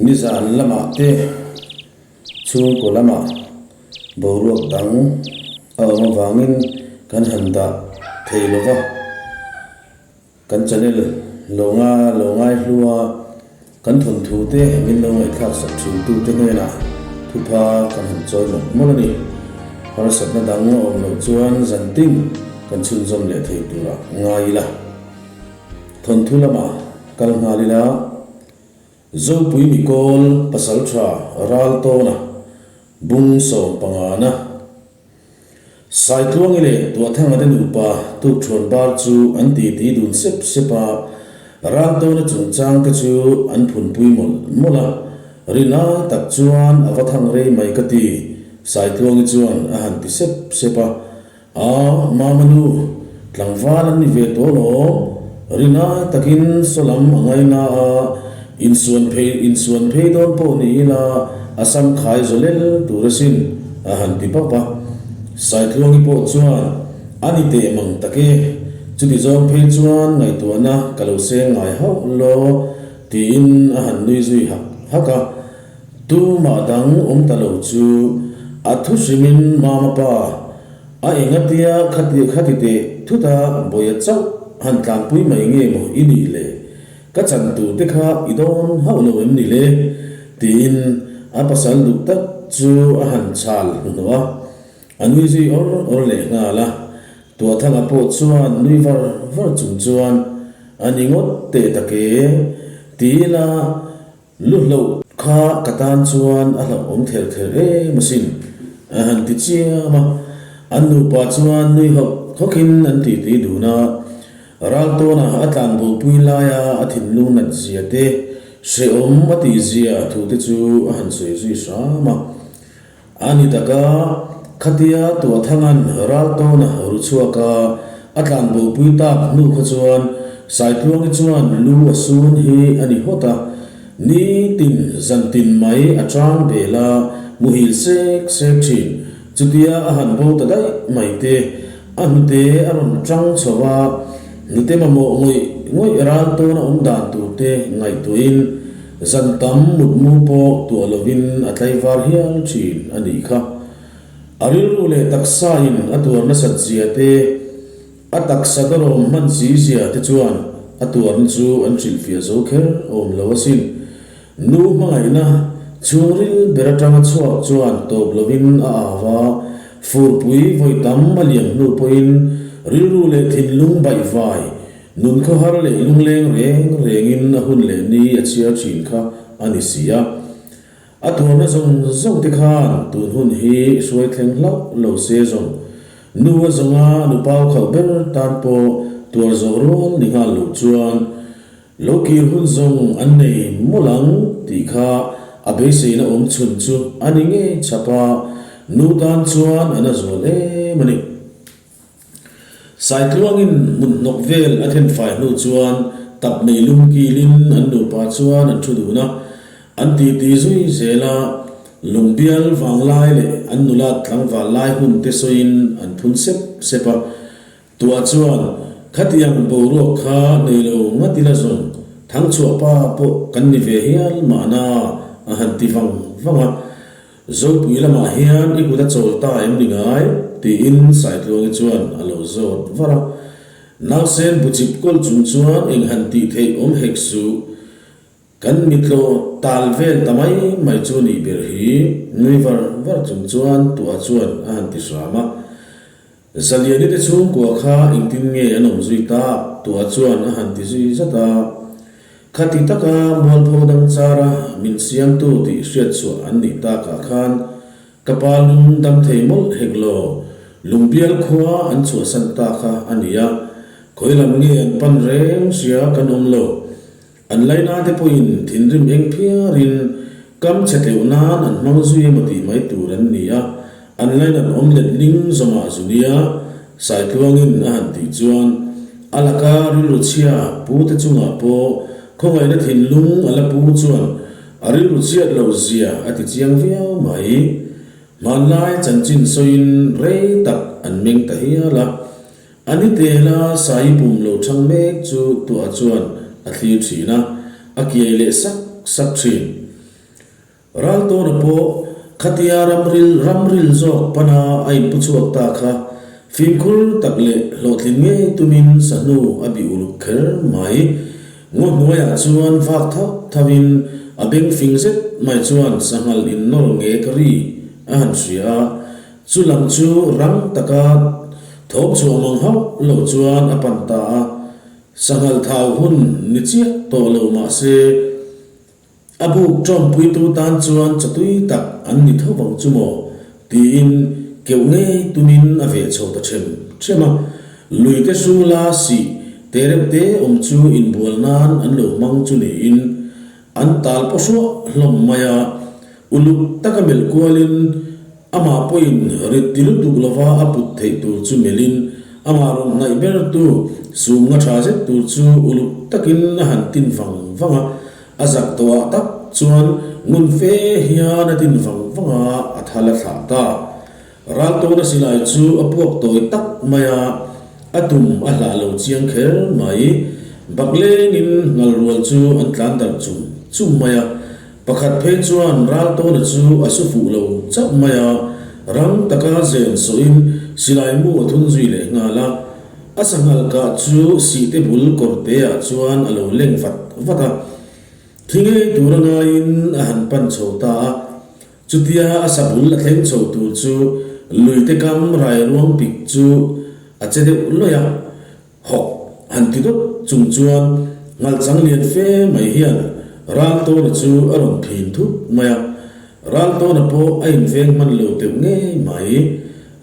Nizan lamah te chhungkaw lamah boruak dang a awm avangin kan han dah thei lo va. Kan channel lo nga lo ngai hlua kan thawnthu te min lo ngaihthlak sak thin tu te hnenah thupha kan han chawi mawlh mawlh a ni. Harsatna dang a awm loh chuan zantin kan chhunzawm leh thei turah ngai ila. Thawnthu lamah kal nghal ila Zopui Mikawl Pasaltha Raltawna bung sawmpangana Saitluangi leh Tuahthanga te nupa tukṭhuan bar chu an titi dun sep sep a, Raltawna chungchang te chu an phunpui mawlh mawlh a, rinai tak chuan a va thang rei mai ka ti, Saitluangi chuan a han ti sep sep a, A, Mama nu, tlangval an ni ve tawh alawm, rinai takin saw lam a ngaina a, insuan phei insuan phei dawn pawh ni ila a sam khai zaw lel tur asin, a han ti pap a. Saitluangi pawh chuan, A ni teh mang tak e, chuti zawng phei chuan ngaihtuahna ka lo seng ngai hauh law, tiin a han nui zui hak hak a. Tumah dang awm ta lo chu a thu hrimin Mama pa a engatia khati khati teh thuta bawia chauh han tlanpui mai nge maw i nih le? Ka chan tur te kha i dawn hauh lo em ni le? tiin a pasal duh tak chu a han chhal hnuhnawh a, a nui zui awr awr leh nghal a. Tuahthanga pawh chuan nui var var chung chuan a ni ngawt teh tak e tiin a Lu hloh kha ka tan chuan a hlauhawm ther ther em asin, a han ti chiam a. An nupa chuan nui hawk hawkin an titi dun a. Raltawna a tlanbopui laia a thinlung nat zia te, hrehawm a tih zia thu te chu a han sawi zui hram a. A ni taka, khatia Tuahthanga'n Raltawna ru chhuak a, a tlanbopui tak hnu kha chuan Saitluangi chuan lu a sun hi a ni hawt a, nitin zantin mai a chang bel a, muhil sek sek thin. Chutia a han bo ta daih mai te, a hnute a rawn tang chho a, hnute mamawh ngawih ngawih Raltawna awm dan tur te ngaihtuahin, Zan tam mutmu pawh tuah lovin a tlaivar hial thin a nih kha. A rilru leh taksain a tuar nasat zia te, a taksa dawrawm hman si zia te chuan a tuarna chu an hrilhfiah zo kher awm lo asin. Nu hmangaihna chhungril ber atanga chhuak chuan tawp lovin a au a, furpui vawi tam a liam hnu pawhin rilru leh thinlung baihvai Nun khawhar leh lungleng reng rengin a hun leh ni a chhiar thin kha a ni si a. A tuarna zawng zawng te khan tun hun hi hruai thleng hlauh lo se zawng. Nu a zawnga nu pau khauh ber tan pawh tuar zawh rual ni nghal lo chuan lo kir hun zawng an nei mawlh ang tih kha a beiseina awm chhun chu a ni ngei chhap a, nu tan chuan a na zual em a ni. Saitluangin hmun hnawk vel a thenfai hnu chuan tap nei lum kilin an nupa chuan an thu dun a, an titi zui zel a, lungbial vanglai leh an nulat tlangval lai hun te sawiin an phun sep sep a. Tuah chuan khatiang boruak kha nei lo ngat ila zawng thangchhuah pa pawh kan ni ve hial mahna a han ti vang vang a. Zopui lamah hian i kut a chawl ta em ni ngai? tiin Saitluangi chuan a lo zawt var a. Nausen bu chip kawl chung chuan eng han tih theih awm hek suh. Kan mitlaw tal vel ta mai mai chu nih ber hi nui var var chung chuan tuah chuan a han ti hram a. Zaliani te chhungkua kha engtin nge an awm zui tak? Tuah chuan a han ti zui zat a. Khati taka mualpho dang chara min siamtu tih hriatchhuah an nih takah khan ka pa lung dam thei mawlh hek lo, Lungbial khua an chhuahsan ta kha a ni a, khawi lam nge an pan reng hria kan awm lo. An laina te pawhin thinrim eng phiarin kam chhe tleuh nan an hmang zui emaw tih mai tur an ni a, an lainat awm let ling zawmah zu nia Saitluangin a han tih chuan a laka rilru chhia pu te chungah pawh khawngaihna thinlung a la pu chuan a rilru chhiat loh zia a ti chiang viau mai. Hmanlai chanchin sawiin rei tak an meng ta hial a. A ni tela Sai pum lo chhang mek chu tuah chuan a thlir thin a, a kiai leh sak sak thin. Raltawna pawh khatia ramril ramril zawk pana a inpu chhuak ta kha fimkhur tak leh hlawhtlin ngei tumin sahnu a bih uluk kher mai. Ngaw hnuaiah chuan vak thauh thauhin a beng fing zet mai chuan sanghal innawr ngek ri a han hria a, chu lam chu rang taka thawm chhuah mang hauh lo chuan a pan ta a. Sanghal thau hun ni chiah tawh lo mah se, A buk ṭawmpuitu tan chuan chatui tak an ni tho vang chu maw? tiin keuh ngei tumin a veh chho ta ṭhem ṭhem a. Luite hrula sih te reuh te awm chu inbual nan an lo hmang chu niin an tal paw hruah hlawm mai a. Uluk taka melh kualin Amah pawhin rit ti lutuk lova a put theih tur chu melhin amah rawn hnaih bertu sum nga tha zet tur chu uluk takin a han tin vang vang a, a zak tawhah tak chuan ngun fe hian a tin vang vang a, a thal a thlah ta. Raltawna silai chu a puak tawi tak mai a, a tum a hlah lo chiang kher mai. Baklengin ngal rual chu an tlan darh chum chum mai a. Pakhat phei chuan Raltawna chu a su fuh lo chauh mai a, rang taka zen sawhin silai mu a thun zui leh nghal a. A sanghal kah chu sihte bul kawrteah chuan a lo leng vat vat a. Thi ngei tura ngaiin a han pan chho ta a. Chutia a sa bul a thleng chho tur chu luite kam rairuang pik chu a che deuh lawih a. Hawk han ti dawt chung chuan ngalchang lian fe mai hian Raltawna chu a rawn phin thut mai a. Raltawna pawh a inveng hman lo deuh ngei mai.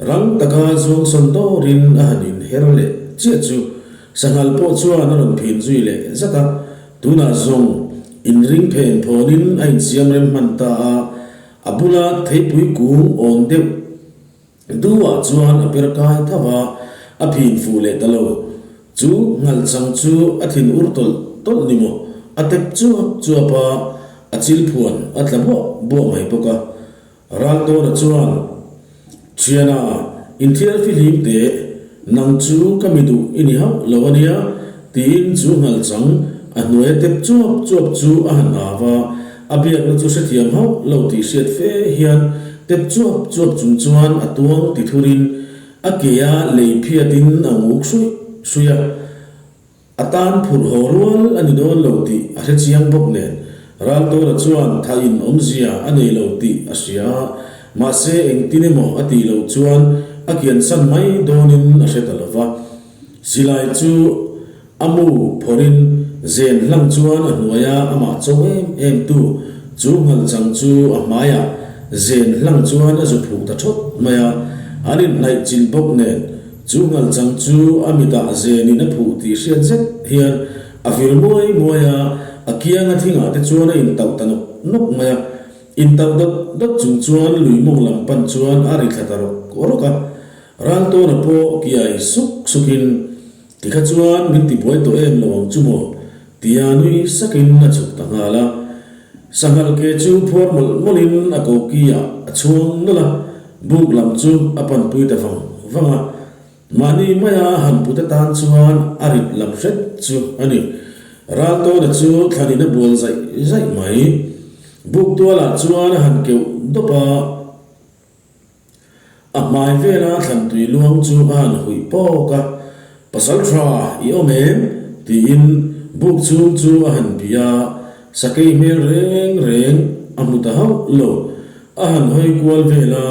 Rang taka zuangsawn dawrin a han inher leh chiah chu sanghal pawh chuan a rawn phin zui leh zat a. Tunah zawng inring phen phawnin a insiam rem hman ta a, a bula theipui kung awn deuh Duhah chuan a per kai tho a, a phin fuh leh ta lo. Chu ngalchang chu a thin ur tawlh tawlh ni maw? A tep chuap chuap a, a chil phuan a tla buah buah mai bawk a. Raltawna chuan, Thiana, inthiar fihlim teh, nang chu ka mi duh i ni hauh lo a nia, tiin chu ngalchang a hnuaia tep chuap chuap chu a han au a. A biakna chu hrethiam hauh lo tih hriat fe hian tep chuap chuap chung chuan a tuang ti thurin a ke a lei phiatin a nguk hruih hruih a. A tan phurh haw rual a ni dawn lo tih a hre chiang bawk nen Raltawna chuan thain awmzia a nei lo tih a hria a, mahse engtin emaw a tih loh chuan a kiansan mai dawnin a hre ta lo va. Silai chu A mu phawrhin zen hlang chuan a hnuaia amah cho em em tu chu nghalchang chu a hmaiah zen hlang chuan a zu phuh ta thawt mai a, an inhnaih chilh bawk nen chu nghalchang chu a mitah zenin a phuh tih hriat zet hian a vir muai muai a, a kianga thingah te chuan a intauh ta nawk nawk mai a, intauh dawt dawt chung chuan lui mawng lam pan chuan a ri thla ta rawk rawk a, Raltawna pawh kiai suk sukin Tikha chuan min tibuai tawh em lo ang chu maw? tia nui sakin a chhuk ta nghal a. Sanghal ke chu phuar mawlh mawlhin a koki ah a chhuang nawlh a, buk lam chu a panpui ta vang vang a. Mahni maia han put atan chuan a rit lam hret chu a ni. Raltawna chu thlanin a bual zaih zaih mai. Buk tualah chuan a han keuh dawp a. A hmai vela thlantui luang chu a han huih pawk a, Pasal tha i awm em? tiin buk chhung chu a han bih a, sakei hmel reng reng a hmu ta hauh lo. A han hawi kual vel a,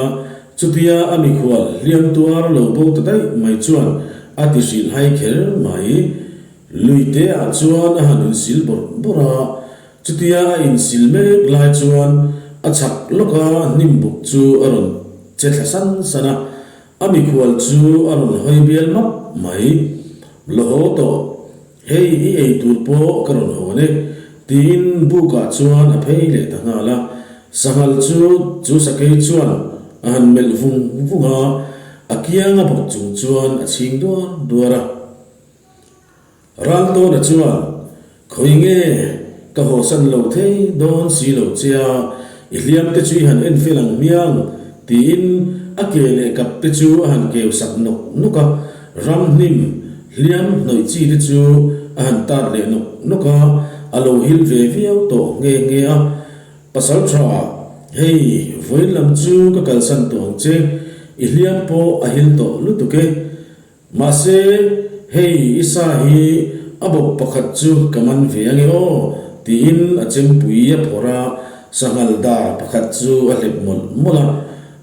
chutia a mikhual hliam tuar lo bo ta daih mai chuan a ti hrilh hai kher mai. Luite ah chuan a han insil bawrh bawrh a, Chutia a insil mek lai chuan a chhak lawka hnim buk chu a rawn che thla san san a, a mikhual chu a rawn hawi bial map mai. La haw tawh, hei i ei tur pawh ka rawn hawn e, tiin bukah chuan a phei leh ta nghal a. Sanghal chu chu sakei chuan a han melh vung vung a, a kianga bawk chung chuan a chhing duar duar a. Raltawna chuan, Khawi nge ka hawsan lo thei dawn si lo che a, i hliam te chu i han en fel ang hmiang, tiin a ke leh kap te chu a han keu sak nawk nawk a, ram hnim hliam hnawih chi te chu a han tat leh nawk nawk a, a lo hil ve viau tawh nghe nghe a. Pasaltha. Hei, vawiin lam chu ka kalsan tawh ang che, i hliam pawh a hil tawh lutuk e. Mahse, hei i sa hi a bawp pakhat chu ka man ve ange aw, tiin a chempui a phawrh a, sanghal dar pakhat chu a hlep mawlh mawlh a.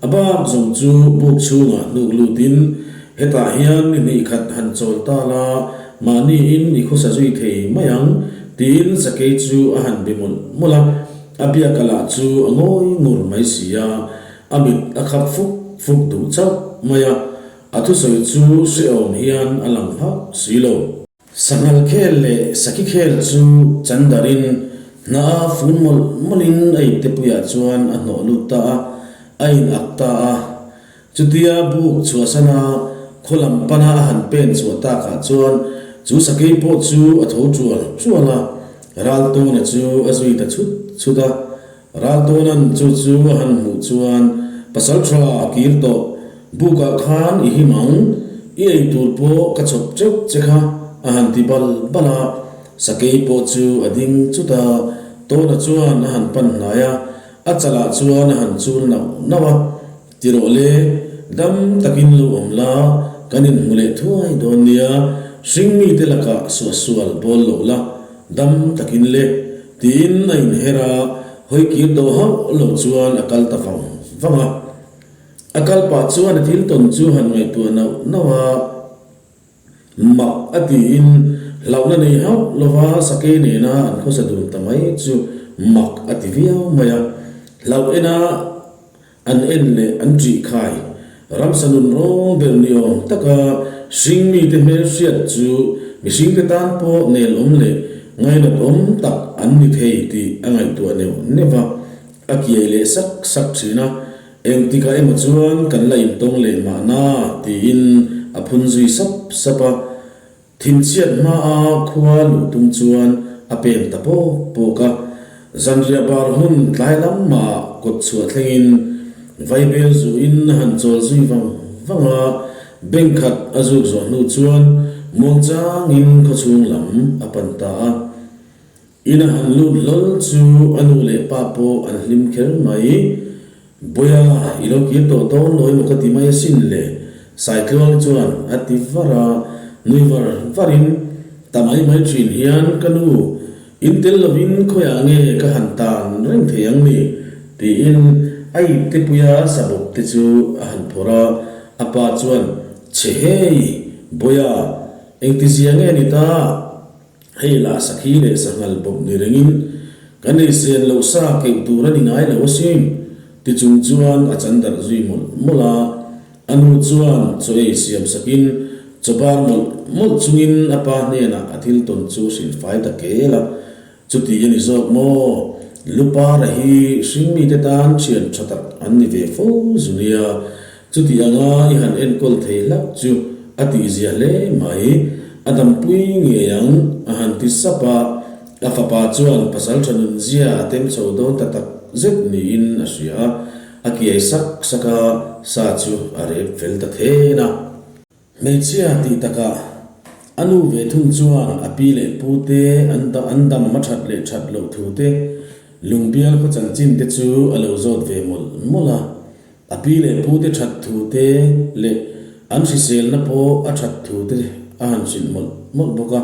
A bak zawng chu buk chhungah hnuk lutin, Hetah hian ni hnih khat han chawl ta la, mahniin i khawsa zui thei mai ang, tiin sakei chu a han be mawlh mawlh a. A biaka lah chu a ngawi ngur mai si a, a mit a khap fuk fuk duh chauh mai a. A thusawi chu hrehawm hian a lang hauh si lo. Sanghal khel leh sakhi khel chu chandarin hna a fun mawlh mawlhin a iptepuiah chuan a hnawh lut ta a, a in ak ta a. Chutia buk chhuahsana khaw lam pana a han pen chhuah takah chuan chu sakei pawh chu a tho tual tual a, Raltawna chu a zui ta chhut chhut a. Raltawna'n chu chu a han hmuh chuan pasal tha a kir tawh, bukah khan i him ang, i ei tur pawh ka chhawp teuh che kha a han ti bal bal a, sakei pawh chu a ding chut a, Tawna chuan a han pan hnai a, a chalah chuan a han chul nauh nauh a, Ti rawh le, dam takin lo awm la, kan inhmu leh thuai dawn nia, hringmite lakah suahsual bawl lo la, dam takin le, tiin a inher a, hawi kir tawh hauh lo chuan a kal ta vang vang a. A kal pah chuan a thil tawn chu han ngaihtuah nauh nauh a. Mak a tiin hlauhna nei hauh lova sakei nena an khawsa dun ta mai chu mak a ti viau mai a. Hlauh ena an en leh an ṭih khai. Ramsa nun rawng ber ni awm taka hring mite hmel hriat chu mihringte tan pawh nel awm leh ngainat awm tak an ni thei tih a ngaihtuah neuh neuh va, a kiai leh sak sak ṭhin a. Engtikah emaw chuan kan la intawng leh mahna tiin a phun zui sap sap a. Thinchhiat hmaa khua luh tum chuan a peng ta pawk pawk a. Zanriah bar hun tlai lam mahah kawt chhuah thlengin vaibel zuin a han chawl zui vang vang a. Bank khat a zuk zawh hnu chuan muangchangin khawchhung lam a pan ta a. In a han lut hlawl chu a nu leh pa pawh an hlim kher mai. Bawiha, i lo kir tawh dawn lo emaw ka ti mai asin le, Saitluang chuan a ti var a, nui var varin, Ta mai mai thin hian ka nu, in tel lovin khawiah nge ka han tan reng thei ang ni? tiin a iptepuia sabawp te chu a han phawrh a, a pa chuan, Chhe hei, Bawiha, engtizia nge ni ta? Hei lah sakhi leh sanghal bawp ni rengin kan ei sen loh sa keuh tur a ni ngai lo asin ti chung chuan a chan darh zui mawlh mawlh a. A nu chuan chaw ei siam sakin chaw bar mawlh mawlh chungin a pa hnenah a thil tawn chu hrilh fai ta kel a. Chuti a ni zawk maw? Lupara hi hringmite tan thian tha tak an ni ve fo zu nia. Chuti anga i han enkawl thei hlauh chu a tihzia hle mai. A dampui ngei ang, a han ti sap a. A fapa chuan pasal tha nunzia a tem chho dawn ta tak zet niin a hria a. A kiai sak sak a, sa chu a rep fel ta then a. Hmeichhia tih takah a nu ve thung chuan a pi leh pu te an an dam a that leh that loh thu te, lungbial khaw chanchin te chu a lo zawt ve mawlh mawlh a. A pi leh pu te that thu te leh an hriselna pawh a that thu te a han hrilh mawlh mawlh bawk a.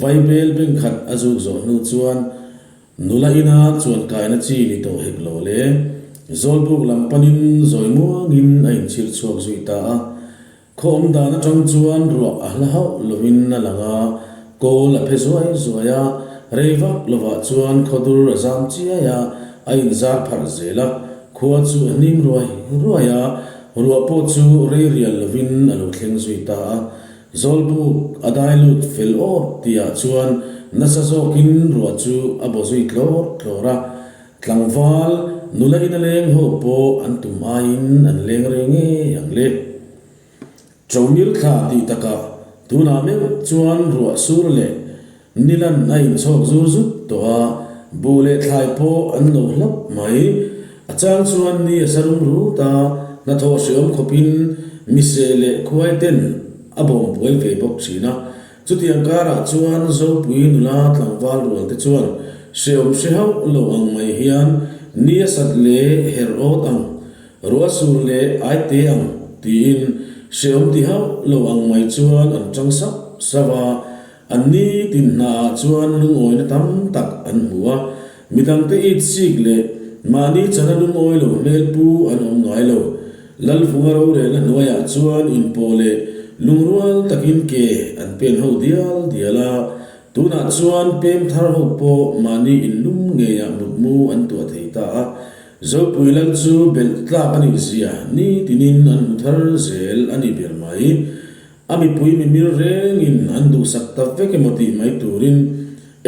Vaibel beng khat a zuk zawh hnu chuan nula ina chuan kaina chi ni tawh hek lo le, Zawlbuk lam panin zawi muangin a inchhir chhuak zui ta a. Khaw awm dan atang chuan ruah a hla hauh lovin a lang a, kawl a phe zuai zuai a, rei vak lovah chuan khaw dur a zam chiai a, a inzar pharh zel a, khua chu a hnim ruai ruai a, ruah pawh chu rei rial lovin a lo thleng zui ta a. Zawlbuk a dai lut fel awr tihah chuan nasa zawkin ruah chu a baw zui tlawr tlawr a, tlangval nula ina leng ho pawh an tum aiin an leng rei ngei ang le. Chawmil thla tih takah tunah meuh chuan ruah sur leh nilan a inchhawk zur zut tawh a, buh leh thlai pawh an lo hlap mai. A chang chuan ni a sa rum rut a, hnathawh hreawm khawpin miseh leh khuai ten a bawm buai ve bawk thin a. Chutiang karah chuan Zopui nula tlangval rual te chuan hreawm hre hauh lo ang mai hian Ni a sat leh her awt ang, ruah sur leh ai te ang tiin hrehawm ti hauh lo ang mai chuan an tang sauh sauh a. An ni tin hnaah chuan lungawina tam tak an hmu a, midangte it sik leh mahni chana lungawi lo hmel pu an awm ngai lo. Lalvunga rorelna hnuaiah chuan inpawh leh lungrual takin ke an pen ho dial dial a, tunah chuan pem thar ho pawh mahni inlum ngeiah mutmu an tuah thei ta a, Zopui lal chu belh tlak a nih zia nitinin an hmu thar zel a ni ber mai. A mipui mimir rengin an duhsak ta vek emaw tih mai turin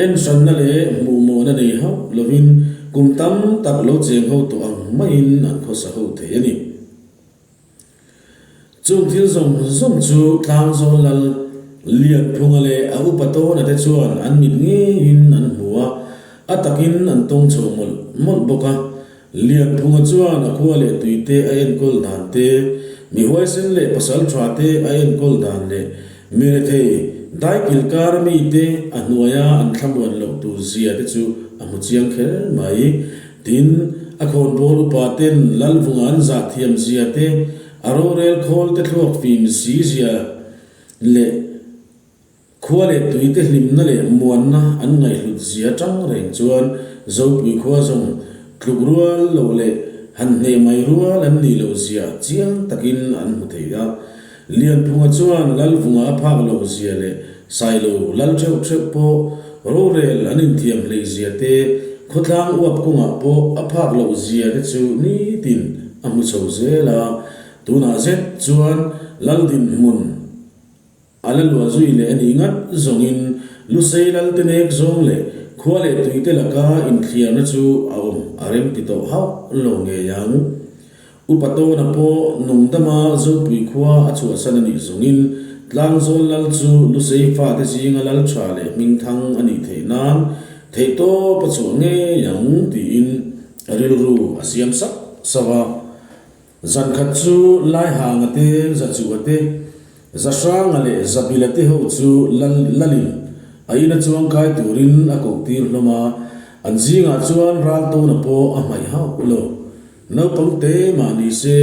enhranna leh hmuhmawhna nei hauh lovin kum tam tak lo cheng ho tawh ang maiin an khawsa ho thei a ni. Chung thil zawng zawng chu Tlangzawl Lal Lianphunga leh a upa Tawna te chuan an mit ngeiin an hmu a, a takin an tawng chho mawlh mawlh bawk a. Lianphunga chuan a khua leh tuite a enkawl dan te, mi huaisen leh pasal tha te a enkawl dan leh mi rethei daikil kar mite a hnuaia an thlamuan loh tur zia te chu a hmu chiang kher mai. Tin, a khawnbawl upa ten Lalvunga an zah thiam zia te, a rorel khawl te thluak fim si zia leh, Khua leh tuite hlimna leh muanna an ngaihhlut zia tang reng chuan Zopui khua zawng tluk rual lo leh han hneh mai rual an nih loh zia chiang takin an hmu thei a. Lianphunga chuan Lalvunga a phak loh zia leh Sailo lal theuh theuh pawh rorel an inthiam hleih zia te, khawtlang uap kawngah pawh a phak loh zia te chu nitin a hmu chho zel a. Tunah zet chuan Lal dinhmun A la luah zui leh a nih ngat zawngin Lusei Lalte nek zawng leh khua leh tuite laka inthliarna chu a awm a rem ti tawh hauh lo ngei ang. Upa Tawna pawh Nungdama Zopui khua a chhuahsan a nih zawngin Tlangzawl Lal chu Lusei fate zinga lal tha leh hmingthang a nih theih nan theihtawp a chhuah ngei ang tiin rilru a siam sap sap a. Zankhat chu Laihanga te, Zachuha te, Zahranga leh Zabila te ho chu Lal Lalin a ina chuangkai turin a koh tir hlawm a, an zingah chuan Raltawna pawh a hmaih hauh lo. Naupang te mah ni se,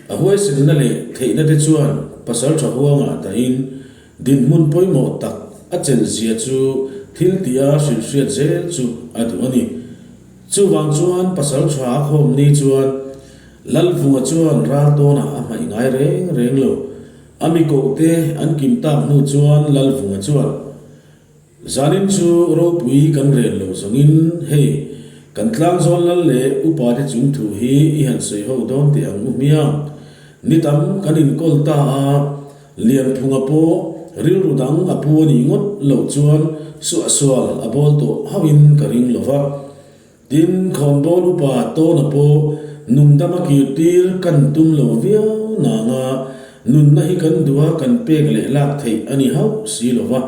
a huaisenna leh theihna te chuan pasaltha huangah dahin dinhmun pawimawh tak a chelh zia chu thil tia hrilhhriat zel chu a duh a ni. Chuvang chuan pasal tha a khawm ni chuan Lalvunga chuan Raltawnah a hmaih ngai reng reng lo. A mi koh te an kim tak hnu chuan Lalvunga chuan, Zanin chu ropui kan rel lo zawngin hei kan tlangzawl lal leh upa te chung thu hi i han sawi ho dawn teh ang u hmiang. Ni tam kan inkawl ta a, Lianphunga pawh rilru dang a pu a nih ngawt loh chuan suahsual a bawl tawh hauhin ka ring lo va. Tin, khawnbawl upa Tawna pawh nungdam a kirtir kan tum lo viau nanga nunna hi kan duh a kan pek leh lak theih a ni hauh si lo va.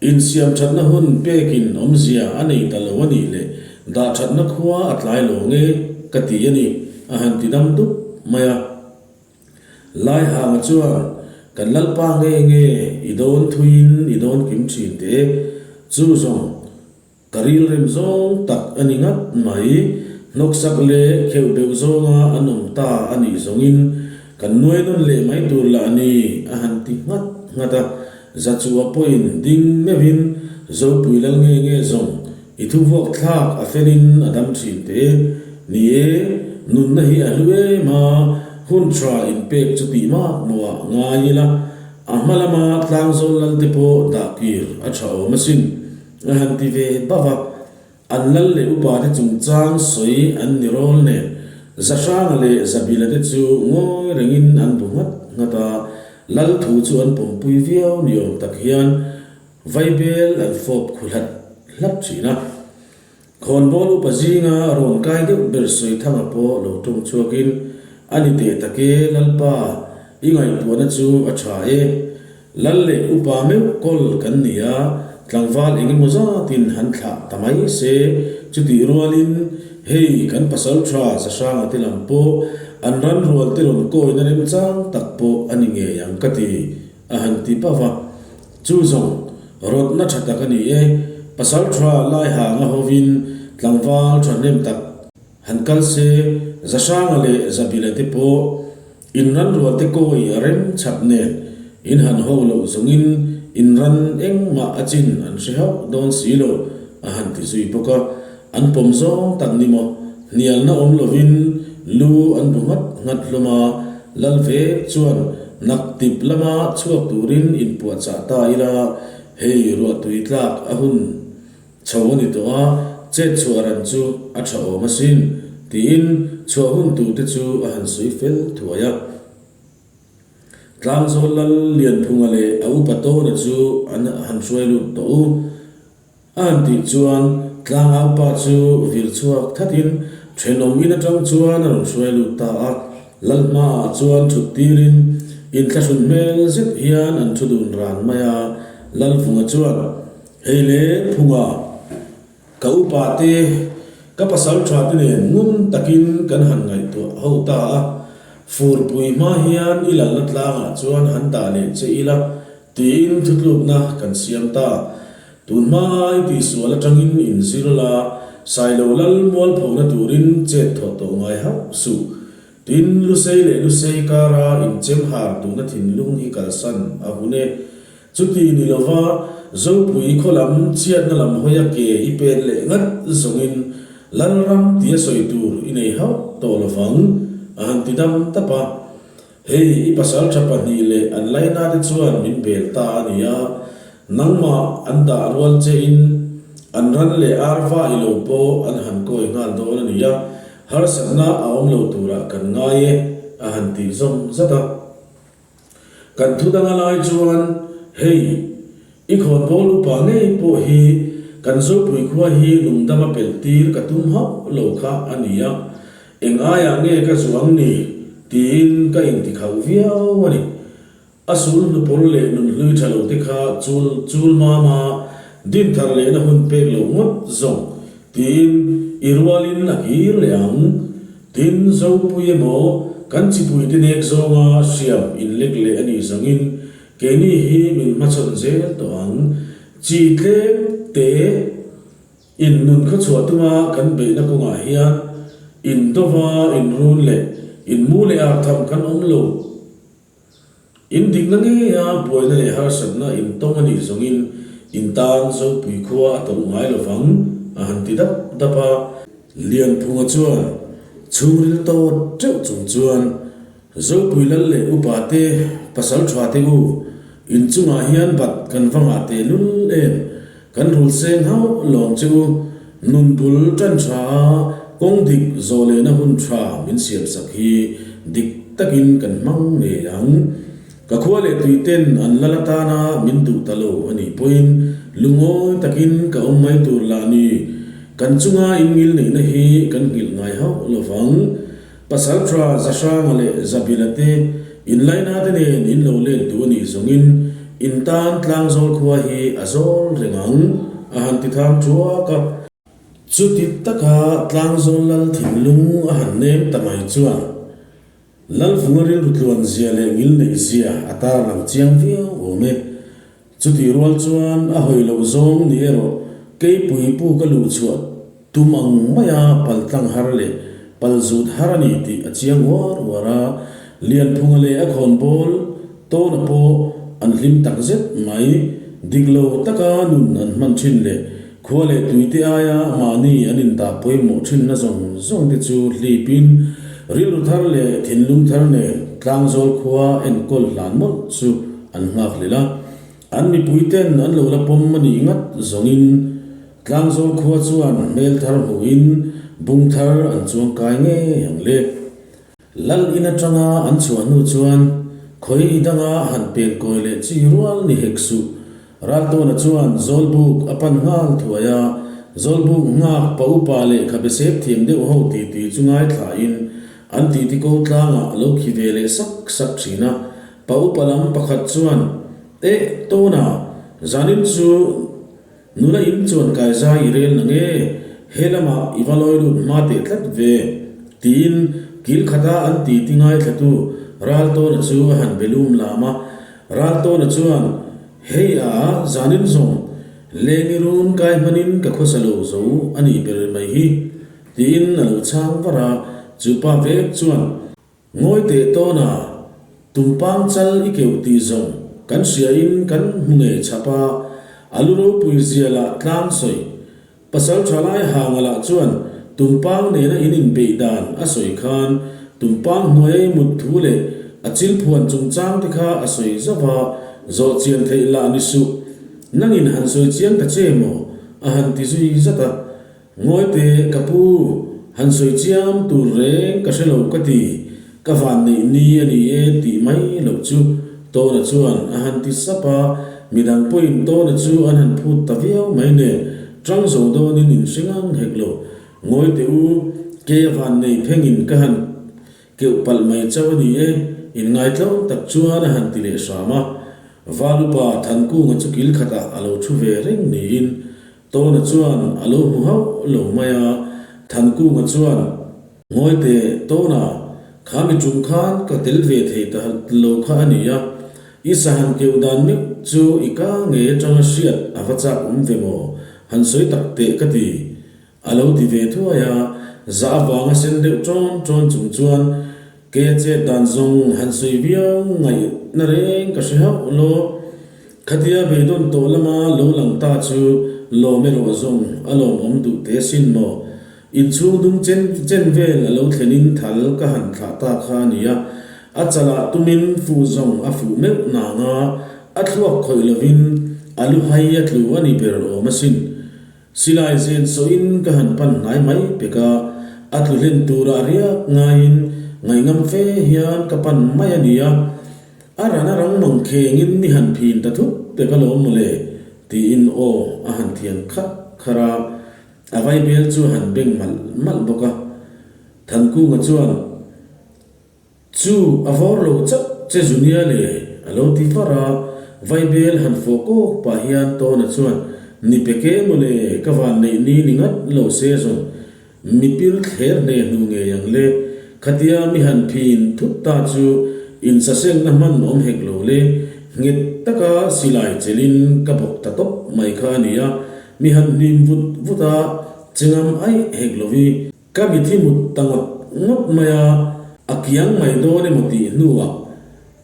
Insiam thatna hun pekin awmzia a nei ta lo a nih leh dah thatna khua a tlai lo nge ka ti a ni, a han ti dam dup mai a. Laihanga chuan, Kan Lalpa nge nge i dawn thuiin i dawn kim thin teh, chu zawng ka rilrem zawng tak a ni ngat mai, hnawksak leh kheuh beuh zawnga an awm ta a nih zawngin kan nuai nawn leh mai tur lah a ni, a han ti nghat nghat a. Zachua pawhin ding meuhin Zopui Lal nge nge zawng I thu vuak thlak a felin a dam thin teh. Ni e, nunna hi a hlu em a, hun tha inpek chu tih mak mawh ah ngai ila, a hma lama tlangzawl lal te pawh dah kir a tha awm asin, a han ti ve bauh a. An lal leh upa te chungchang sawi an ni rawl nen, Zahranga leh Zabila te chu ngawi rengin an bu nghat nghat a, lal thu chu an pawmpui viau ni awm tak hian Vaibel an fawp khu hlat hlat thin a. Khawnbawl upa zinga rawn kai deuh ber Sawithanga pawh lo tawng chhuakin, A ni teh tak e, Lalpa, i ngaihtuahna chu a tha e. Lal leh upa meuh kawl kan ni a, tlangval eng emaw zatin han thlah ta mai se, chutih rualin hei kan pasal tha Zahranga te lam pawh an ran rual te rawn kawina remchang tak pawh a ni ngei ang ka ti, a han ti pauh a. Chu zawng, rawtna tha tak a ni e. Pasal tha lai hanga hovin tlangval thahnem tak Han kal se, Zahranga leh Zabila te pawh in ran rual te kawi a rem chap nen in han ho loh zawngin in ran engmah a chin an hre hauh dawn si lo a han ti zui bawk a. An pawm zawng tak ni maw? Hnialna awm lovin lu an bu nghat nghat hlawm a, Lal vek chuan naktip lama chhuak turin inpuahchah ta ila, hei ruahtui tlak a hun chho a ni tawh a, chet chhuah ran chu a tha awm asin, tiin chhuah hun turte chu a han sawi fel thuai a. Tlangzawl Lal Lianphunga leh a upa Tawna chu an han hruai lut tawh u. A han tih chuan tlangau pa chu vir chhuak thatin thenawm in atang chuan a rawn hruai lut ta a. Lal hmaah chuan thut tirin inthlahrun hmel zet hian an thu dun ran mai a. Lalvunga chuan, Hei le Phunga, ka upa te, ka pasal tha te nen ngun takin kan han ngaihtuah ho ta a. Furpui hma hian i lalna tlangah chuan han dah leh che ila Tiin thutlukna kan siam ta. Tun hma ai tihsual atangin inzir la, Sailo lal mualphona turin chet thawh tawh ngai hauh suh. Tin, Lusei leh Lusei kara inchem har duhna thinlung hi kalsan a hun e. Chuti ni lova Zopui khaw lam chhiatna lam hawia ke i pen leh ngat zawngin Lalram tia sawi tur i nei hauh tawh lovang, a han ti dam tap a. Hei, i pasaltha pahnih leh an laina te chuan min bel ta a ni a, nangmah an dah rual che in an ran leh arva i lo pawh an han kawi nghal dawn a ni a, harsatna a awm lo turah kan ngai e, a han tih zawm zat a. Kan thu danga lai chuan, hei, i khawnbawl upa ngei pawh hi kan Zopui khua hi lungdama pelh tir ka tum hauh lo kha a ni a, Eng aiah nge ka zuang ni? tiin ka intikhauh viau a ni. A sul hnupawr leh nunhlui tha lo te kha chul chul mam a, din thar lehna hun pek loh ngawt zawng tiin i rualin a kir leh ang. Tin, Zopui emaw kan chipuite nek zawnga hriam inlek leh a nih zawngin keini hi min hmachhawn zel tawh ang. Chi tlem te. In nun khaw chhuah tuma kan beihna kawngah hian in dova in run leh in mu leh ar tham kan awm lo. In dikna ngeia buaina leh harsatna in tawng a nih zawngin in tan Zopui khua a tawlh ngai lovang a han ti dap dap a. Lianphunga chuan chhungril tawt teuh chung chuan Zopui lal leh upa te, pasal tha te u, in chungah hian bat kan va ngah teh lul em? Kan rul seng hauh lawng che u, nun bul tan tha a, kawng dik zawh lehna hun tha min siam sak hi dik takin kan hmang ngei ang. Ka khua leh tui ten an lal atana min duh ta lo a nih pawhin lungawi takin ka awm mai tur lah ni. Kan chunga in ngil neihna hi kan nghilh ngai hauh lovang. Pasalṭha Zahranga leh Zabila te inlaina te nen in lo let duh a nih zawngin in tan Tlangzawl khua hi a zawl reng ang, a han ti thang ṭuak a. Chuti taka Tlangzawl lal thinlung a han nem ta mai chuan Lalvunga rilru tluan zia leh ngilneih zia a tarlang chiang viau awm e. Chutih rual chuan a hawi loh zawng ni erawh keipui pu ka luh chhuah tum ang maia pal tlang har leh pal zut har a ni tih a chiang uar uar a, Lianphunga leh a khawnbawl Tawna pawh an hlim tak zet mai. Dik lo taka nun an hman thin leh khua leh tuite aia mahni an indah pawimawh thinna zawng zawng te chu hlipin rilru thar leh thinlung thar nen Tlangzawl khua enkawl hlan mawlh chu an nghak hlel a. An mipuiten an lo la pawm a nih ngat zawngin Tlangzawl khua chuan hmel thar hmuhin bung thar an chuang kai ngei ang le. Lal in atanga an chhuah hnu chuan khawi danga han pen kawi leh chi rual ni hek suh. Raltawna chuan Zawlbuk a pan nghal thuai a, Zawlbuk nghak pa upa leh khabe sep thiam deuh ho titi chu ngaithlain an titi ko tlangah a lo khi ve leh sak sak thin a. Pa upa lam pakhat chuan, Eh, Tawna, zanin chu Nula in chuan kaizai i rel na nge? He lamah i va lawi lut hma teh tlat ve, tiin kil khata an ti ti ngaithlatu Raltawna chu a han be lum lam a. Raltawna chuan, Hei a, zanin zawng, lengi run kai hmanin ka khawsa lo zo a nih ber mai hi. Tiin a lo chhang var a, chu pa vek chuan, Ngawi teh tawn a, tumpang chal i keuh tih zawng kan hria in kan hmu ngei chhap a, a lu ropui zia lah tlang sawi. Pasal tha lai hanga lah chuan tumpang nena in inbeih dan a sawi khan tumpang hnuai mut thu leh a chil phuan chungchang te kha a sawi zauh a, zawh chian theih lah ni suh. Nangin han sawi chiang ta che maw? a han ti zui zat a. Ngawi teh ka pu, han sawi chiam tur reng ka hre lo ka ti, ka van neih ni a ni e tih mai loh chu Tawna chuan a han ti sap a, midang pawhin Tawna chu an han phut ta viau mai nen tang zo dawnin in hre ngang hek lo. Ngawi teh u, kei a van nei phengin ka han keuh palh mai chauh a ni e, inngaitlo tak chuan a han ti leh hram a. Valupa Thankunga chu kil khatah a lo thu ve reng niin Tawna chuan a lo hmu hauh lo mai a, Thankunga chuan, Ngawi teh Tawna, kha mi tum khan ka tel ve thei ta lo kha a ni a, i sahan keuh dan meuh chu i ka ngei atanga hriat a va chak awm ve maw, han sawi tak teh ka ti. A lo ti ve thuai a, zah avanga sen deuh ṭawn ṭawn chung chuan kei a chet dan zawng han sawi viau ngaihna reng ka hre hauh lo. Khatia beidawn tawh lama lo lang ta chu lawm erawh zawng a lawmawm duh teh asin maw. Inchhung dung chen chen vel a lo thlenin thal ka han thlah ta kha a ni a, a chalah tumin fuh zawng a fuh meuh nang a, a thluak khawih lovin a lu hai a tlu a ni ber awm asin. Silai zen sawiin ka han pan hnai mai pek a, a tlu hlen turah riak ngaiin ngaihngam fe hian ka pan mai a nia. A ran a rang mang khengin mi han phin ta thut pek alawm mawle tiin aw a han thian khat kharh a, a vaibel chu a han beng malh malh bawk a. Thankunga chuan. Chu a vawr lo chauh che Junia le a lo ti var a, Vaibel han fawh kawk pah hian Tawna chuan, Ni pe ke maw le, ka van neih ni ni ngat lo se zawng, mi pil thler hne hnu ngei ang le, khatia mi han phin thut ta chu insasengna hman awm hek lo le, nghet taka silai chelin ka bawk ta tawp mai kha a nia, mi han hnim vut vut a, che ngam aih hek lovi. Ka mithi mut ta ngawt ngawt mai a, a kiang mai dawn emaw tih hnuah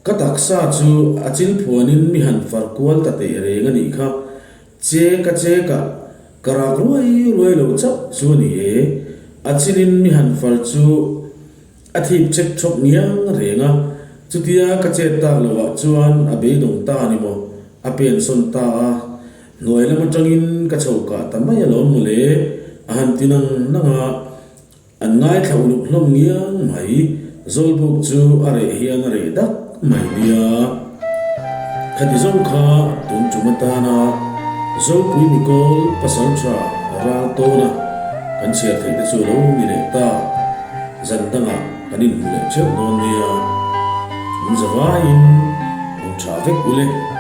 ka taksa chu a chil phuanin mi han far kual ta teh reng a nih kha. Che ka che ka ka rak ruai ruai lo chauh chu a ni e. A chilin mi han far chu a thip chek chhawk ngiang reng a, chutia ka chet tak lovah chuan a beidawng ta a ni maw, a pensawn ta a. Hnuai lam atangin ka chho kah ta mai alawm mawle, a han ti nang nang a, an ngaithla uluk hlawm ngiang mai, Zawlbuk chu a reh hian a reh dak mai nia. Khati zawng kha tun tum atana Zopui Mikawl pasal tha ral tawna kan chhiar theih te chu a lo ni leh ta, zan dangah kan inhmu leh theuh dawn nia, in zavaiin hmun tha vek ule.